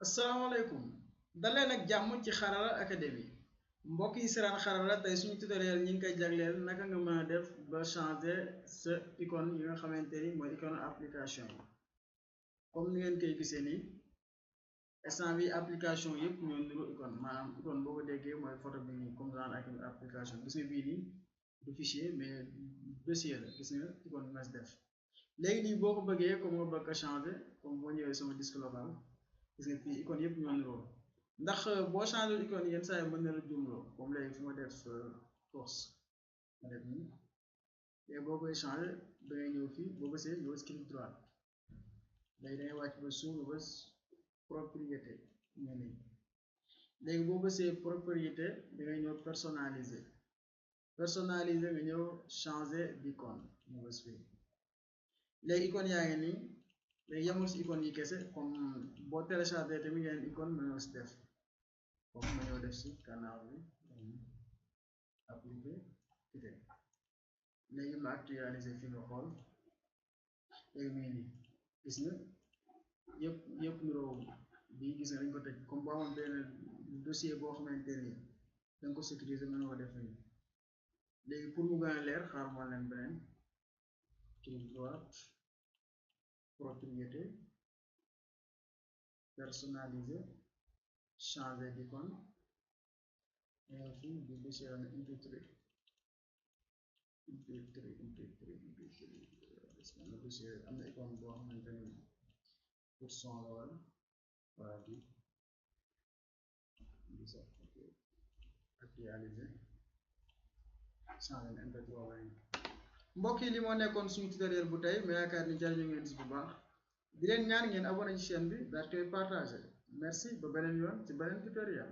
asalaamaaleykum daleen ak jàmm ci Xarala Academy mbokk yi seraan Xarala tey suñu tutoriel ñi ngi koy jagleel naka nga mën a def ba changer sa icône yi nga xamante ni mooy icône application yi comme ni ngeen koy gisee nii instant bi application yëpp ñoo niru icône maanaam icône boo ko déggee mooy photo bi nii comme genre ak application gis nga bii nii du fichier mais dossier la gis nga icône bi nga si def léegi nii boo ko bëggee comme nga bëgg a changer comme boo ñëwee sama disque local gis nga fii icône yëpp ñoo niroo ndax boo changé icône yenn saa yi mën na la jumloo comme léegi fu ma def course ma def nii léegi boo koy changé da ngay ñëw fii boo bësee nga bës clic droit léegi da ngay wàcc ba suuf nga bës propriété ñu nii léegi boo bësee propriété da ngay ñëw personnaliser nga ñëw changer d'icône nga bës fii léegi icône yaa ngi nii léegi yamul si icône yi kese comme boo téléchargé tamit yeneen icône ma ñëw si def comme ma ñëw def si canal bi appliqué ité léegi ma actualisé fi nga xool léegi muy nii gis nga yëpp niroo bii gis nga dañ ko tëj comme boo amoon benn dossier boo xamante ni danga ko sécuriser mën nga ko def nii léegi pour mu gën a leer xaar moo leen beneen clic droit propriété personnaliser changer d'icône et fii di dossier am MP3 dossier am na icône boo xamante ni pour son la wala di sax actualiser changer MP3 mbokk yi li moo nekkoon suñu tutoriel bu tey mais yaakaar ni jariñu ngeen si bu baax di leen ñaan ngeen abonné ci chaîne bi daal koy partager merci ba beneen yoon ci beneen tutoriel